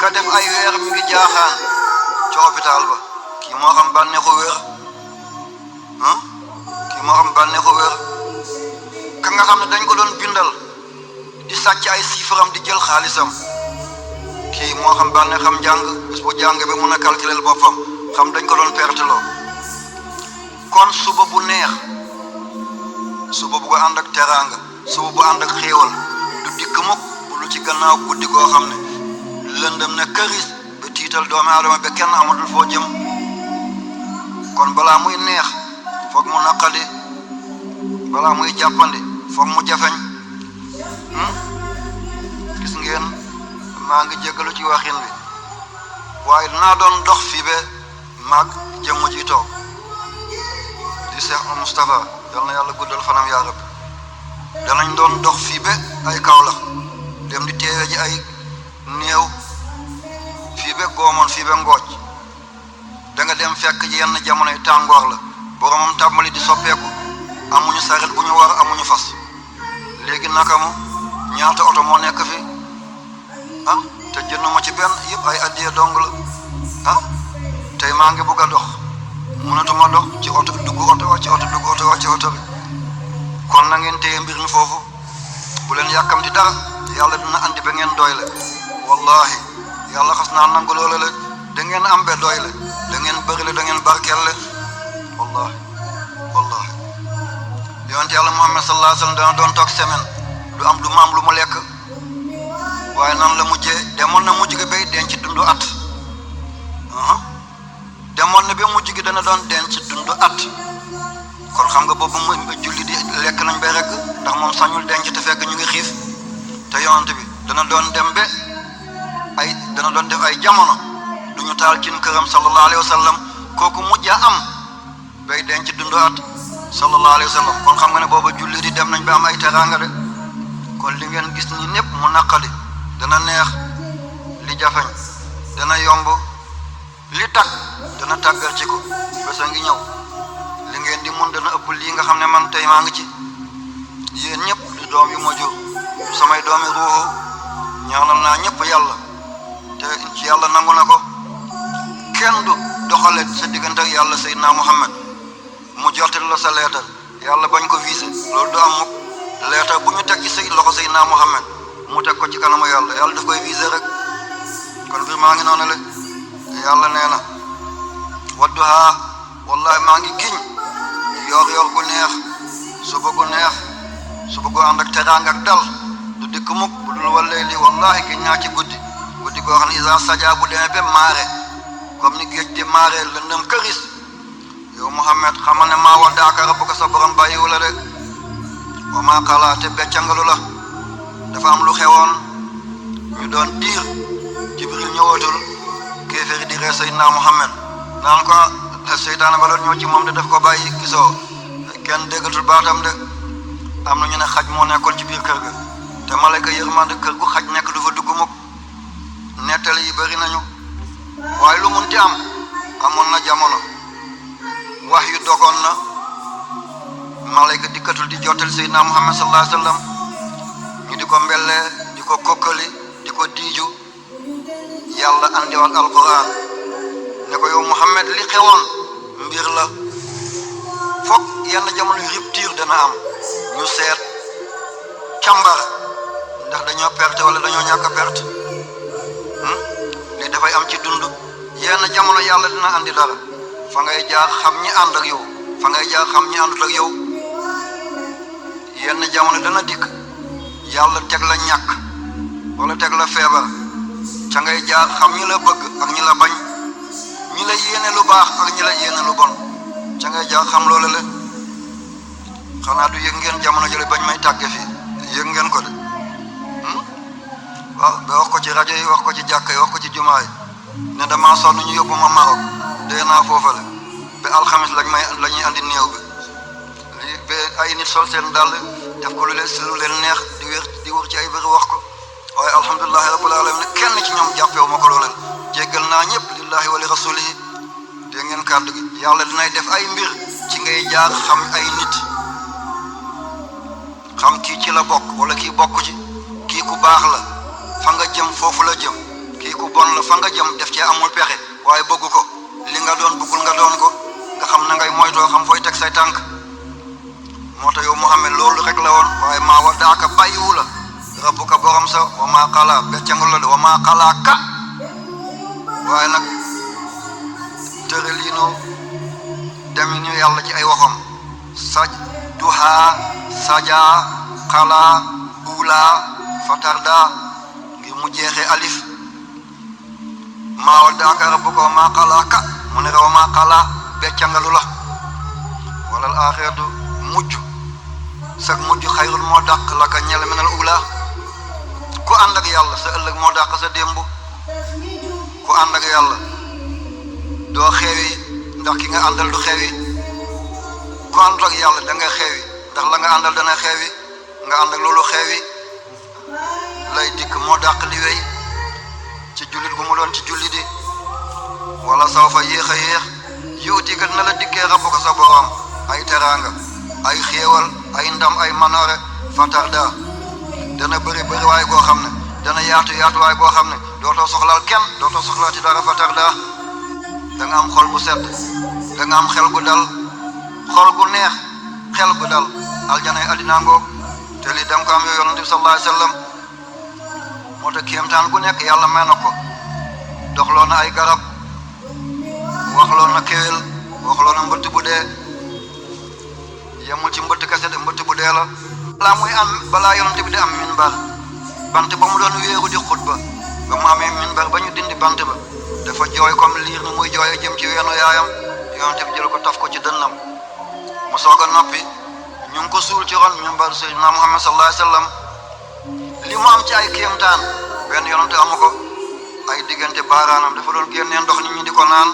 ka def ay weer mi ngi jaaxaan ci hôpital ba kii moo xam bànneexu wér kii moo xam bànneexu wér ka nga xam ne dañ ko doon bindal di sàcc ay chiffres am di jël xaalisam kii moo xam bànneexam jàng bés bu jàng bi mun a calculer boppam xam dañ ko doon perte loo kon suba bu neex suba bu ànd ak teraanga suba bu ànd ak xéewal du dikk mukk bu lu ci gannaaw guddi goo xam ne lëndëm ne këris ba tiital doomi aadama ba kenn amatul foo jëm kon balaa muy neex foog mu naqadi balaa muy jàppandi foog mu jafeñ gis ngeen maa ngi jégalu ci waxin bi waaye dinaa doon dox fii ba maag jëmm ji toog di Cheikh Moustapha yal na yàlla guddal fanam yaa rabbi danañ doon dox fii ba ay Kaolack dem di teewe ji ay néew fii ba Goomoon fii ba Ngooj da nga dem fekk ji yenn jamonoy tàngoor la boromam tàmbali di soppeeku amuñu saret bu ñu war amuñu fas léegi naka mu ñaata oto moo nekk fi te jënduma ci benn yëpp ay addiya dong la tey maa ngi bugg a dox mënatuma dox ci oto dugg oto wàcc oto dugg oto wàcc oto bi kon na ngeen téye mbir mi foofu bu leen yàkkamti dara yàlla dina andi ba ngeen doyle wallahi yàlla xas naa nangu loola la da ngeen am be doyle da ngeen bëri le da ngeen barkelle wallahi wallahi yonent yàlla Muhammad sallallahu alayhi wa sallam dana doon toog semaine du am lu mu lekk waaye nan la mujjee demoon na mujj gi bay denc dundu at demoon na ba mujj gi dana doon denc dundu at kon xam nga boobu mu julli di lekk nañ bay rek ndax moom sañul denc te fekk ñu ngi xiif te yonent bi dana doon dem ba dana doon def ay jamono du ñu taal cin këram sallallahu alayhi wa sallam kooku mujja am bay denc dundu at sallallahu alayhi wa sallam kon xam nga ne booba julli di dem nañ ba am ay teraanga de kon li ngeen gis ni ñëpp mu naqali dana neex li jafeñ dana yomb li tag dana tàggal ci ko bés a ngi ñëw li ngeen di mun dana ëpp lii nga xam ne man tey maa ngi ci yéen ñëpp di doom yu ma jur samay doomi ruuxu ñaanal naa ñëpp yàlla te ci yàlla nangu na ko kenn du doxale sa diggante ak yàlla Seydina Muhammad mu jottali la sa leetar yàlla bañ ko visé loolu du am mukk leetar bu ñu teg ci say loxo Seydina Muhammad mu teg ko ci kanamu yàlla daf koy visé rek kon biir maa ngi noonu la yàlla nee na wadduha wallahi maa ngi giñ yor gu neex suba gu neex suba gu ànd ak teraanga ak dal du dikk mukk bu dul wallee li wallahi giñ naa ci guddi goo xam ne isa sadia bu demee ba maare comme ni géej di maare lëndëm këris yow Muhammad xamal ne maa waddaaka rabbuka sa borom bàyyiwu la de wa maa qala te beccangalu la dafa am lu xewoon ñu doon diir Jibril ñëwatul kéeféeri di ree Seydina Muhammad naan ko seytaane ba doon ñëw ci moom de daf ko bàyyi gisoo kenn déggatul baatam de am na ñu ne xaj moo nekkoon ci biir kër ga te malayka yërmande kër gu xaj nekk du fa dugg mukk nettali yi bëri nañu waaye lu munti am amoon na jamono wax yu dogoon na malayka dikkatul di jottal Seydina Muhammad sallallahu alayhi wa sallam ñu di ko mbellee di ko kokkali di ko diiju yàlla andiwaat alquran ne ko yow Muhammad li xewoon mbir la foog yenn jamono rupture dana am ñu seet càmbar ndax dañoo perte wala dañoo ñàkk a perte li dafay am ci dund yenn jamono yàlla dina andi dara fa ngay jaar xam ñi ànd ak yow fa ngay jaar xam ñi àndut ak yow yenn jamono dana dikk yàlla teg la ñàkk wala teg la feebar ca ngay jaar xam ñi la bëgg ak ñi la bañ ñi la yéene lu baax ak ñi la yéene lu bon ca ngay jaar xam loolu la xanaa du yëg ngeen jamono jële bañ may tàgge fii yëg ngeen ko de waaw ba wax ko ci rajo yi wax ko ci jàkka yi wax ko ci jumaa yi ne damaa sonn ñu yóbbu ma Maroc dee naa foofale ba alxamis la ñuy andi néew bi ba ay nit sol seen dàll def ko lu leen neex di wër ci ay bëri wax ko waaye alhamdulilahi rabbil alamin kenn ci ñoom jàppewu ma ko looleen jéggal naa ñëpp lillahi wa li rasulihi dégg ngeen kàddu gi yàlla dinay def ay mbir ci ngay jaar xam ay nit xam kii ci la bokk wala kii bokk ci, kii ku baax la fa nga jëm foofu la jëm, kii ku bon la fa nga jëm def cee amul pexe waaye bëgg ko, li nga doon bëggul nga doon ko, nga xam na ngay moytoo xam fooy teg say tànk. moo tax yow Muhammad loolu rek la woon waaye maa wadaaka bàyyiwu la rabbuka borom sa wa maa xalaa beccangu la de wa maa xalaa ka waaye nag tëraliinu dem ñu yàlla ci ay waxam saj duha saja xalaa uula fatarda ngir mu jeexee alif maa wadaaka rabbuka wa maa xalaa ka mu ne wa maa xalaa beccangalu la wala al axiratu mujj sag mujj xayrul moo dàq la ka ñel minal ula ku ànd ak yàlla sa ëllëg moo dàq sa démb ku ànd ak yàlla doo xeewi ndax ki nga àndal du xeewi ku ànd ak yàlla da nga xeewi ndax la nga àndal dana xeewi nga ànd ak loolu xeewi lay dikk moo dàq li wéy ci jullit gu mu doon ci jullit di wala saw fa yéex a yéex yuuti kat na la dikkee rabbuka sa borom ay teraanga ay xéewal ay ndam ay manoore fatarda dana bëri waay goo xam ne dana yaatu waay goo xam ne dootoo soxlaal kenn dootoo soxlaati dara fatarda da nga am xol bu sedd da nga am xel gu dal xol gu neex xel gu dal aljanay addina ngoog te lii da nga ko am yow yonent bi sallallahu alayhi wa sallam moo tax kéemtaan gu nekk yàlla may na ko doxloo na ay garab waxloo na kéwél waxloo na mbëtt bu dee yemul ci mbëtt kese de mbëtt bu dee la balaa yonent bi di am minbar bant ba mu doon wéeru di xutba ba mu amee minbar ba ñu dindi bant ba dafa jooy comme liir ni muy jooy jëm ci weenu yaayam yonent bi jël ko taf ko ci dënnam mu soog a noppi ñu ngi ko suul ci ron minbar Seydina Muhammad sallallahu alayhi wa sallam li mu am ci ay kéemtaan benn yonent amu ko ay diggante baaraanam dafa doon génnee ndox nit ñi di ko naan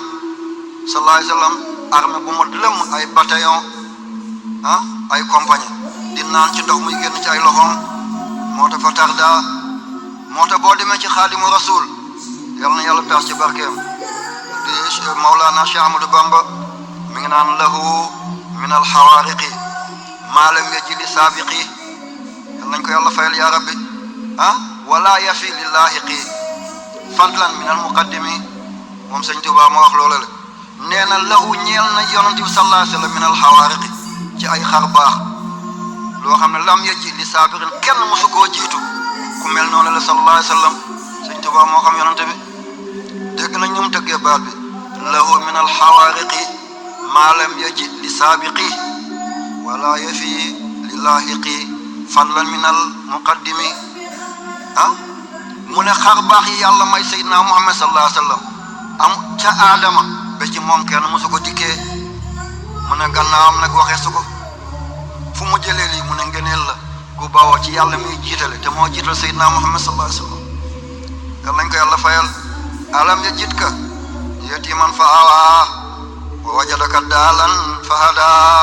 sallallahu alayhi wa sallam armée bu mu lëmm ay bataillon ay compagnie di naan ci ndox muy génn ci ay loxoom moo tax fa tarda moo tax boo demee ci xaadimu rasul yal na yàlla taas ci barkeem di Mawlana Cheikh Ahmadou Bamba mi ngi naan lahu min alxawaariqi maa lam yaji li saabiqi yal nañ ko yàlla fayal yaa rabbi wala yafi li laahiqi fadlan min almuqaddimi moom sëñ Tuubaa moo wax loola la nee na lahu ñeel na yonent bi sallallahu alayhi wa sallam min alxawaariqi ci ay xar baax loo xam ne lam yaji li saabiqin kenn mosu koo jiitu ku mel noonu la sallallahu alayhi wa sallam sëñ Tuubaa moo xam yonent bi dégg nañ ñu mu tëggee baat bi lahu min alxawaariqi maa lam yaji li saabiqi wala yafi li laahiqi fadlan min al muqaddimi mu ne xar baax yi yàlla may Seydina Muhammad sallallahu alayhi wa sallam am ca aadama ba ci moom kenn mosu ko dikkee mu ne gannaawam nag waxee su ko fu mu jëlee lii mu ne ngëneel la gu bawoo ci yàlla muy jiitale te moo jiital Seydina Muhammad sallallahu alayhi wa sallam yal nañ ko yàlla fayal alam yajidka yatiman fa awaa wa wajadaka daalan fa hadaa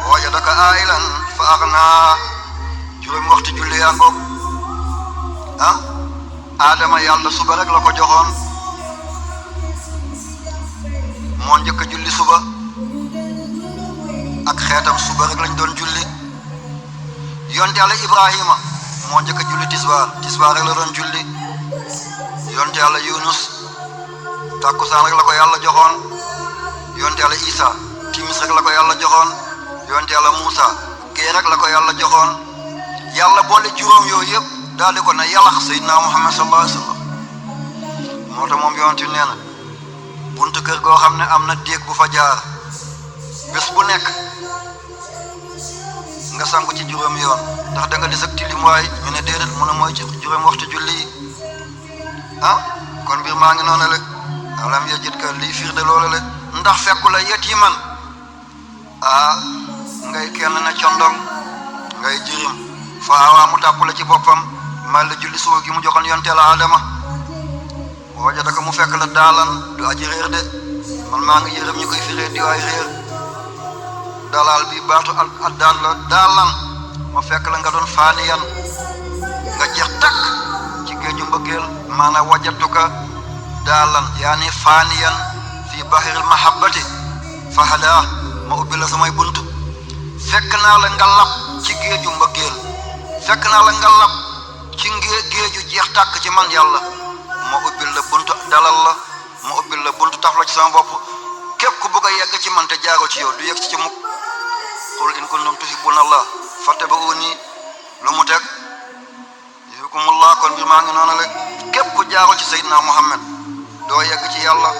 wa wajadaka ailan fa aghnaa juróomi waxtu julli yaa ngoog Adama yàlla suba rek la ko joxoon moo njëkk a julli suba ak xeetam suba rek lañ doon julli yonte yàlla Ibrahima moo njëkk a julli tisbaar rek la doon julli yonte yàlla Yunus tàkkusaan rek la ko yàlla joxoon yonte yàlla Isa timis rek la ko yàlla joxoon yonte yàlla Muusa gée rek la ko yàlla joxoon yàlla boole juróom yooyu yëpp daal di ko ne yàllax Seydina Muhammad sallallahu alayhi wa sallam moo tax moom yonent nee na buntu kër goo xam ne am na déeg bu fa jaar bés bu nekk nga sangu ci juróom yoon ndax da nga des ak tilim waay ñu ne déedéet mu ne mooy ci juróom waxtu julli yi kon mbir maa ngi noonu rek alam yajidka lii firnde loolu la ndax fekku la yatiman ngay kenn ne condong ngay jirim fa awaa mu tàpp la ci boppam mal la julli suba gi mu joxoon yonteel Adama wajadaka mu fekk la daalan du aji réer de man maa ngi yërëm ñi koy firee diwaay réer dalal bi baatu ak daal la daalan ma fekk la nga doon faaniyan nga jeex takk ci géeju mbëggeel maanaam wajatuka daalan yaani faaniyan fi bahril mahabbati fa hadaa ma ubbi la samay bunt fekk naa la nga lab ci géeju mbëggeel fekk naa la nga lab ci géeju jeex tàkk ci man yàlla ma ubbil la buntu dalal la ma ubbil la buntu taf la ci sama bopp képp ku bëgg a yegg ci man te jaaroo ci yow du yegg ci mukk qul in kuntum tuhibbuna allah fattabi'uni lu mu teg yuhibbukumullah kon bi maa ngi noonu rek képp ku jaaroo ci Seydina Muhammad doo yegg ci yàlla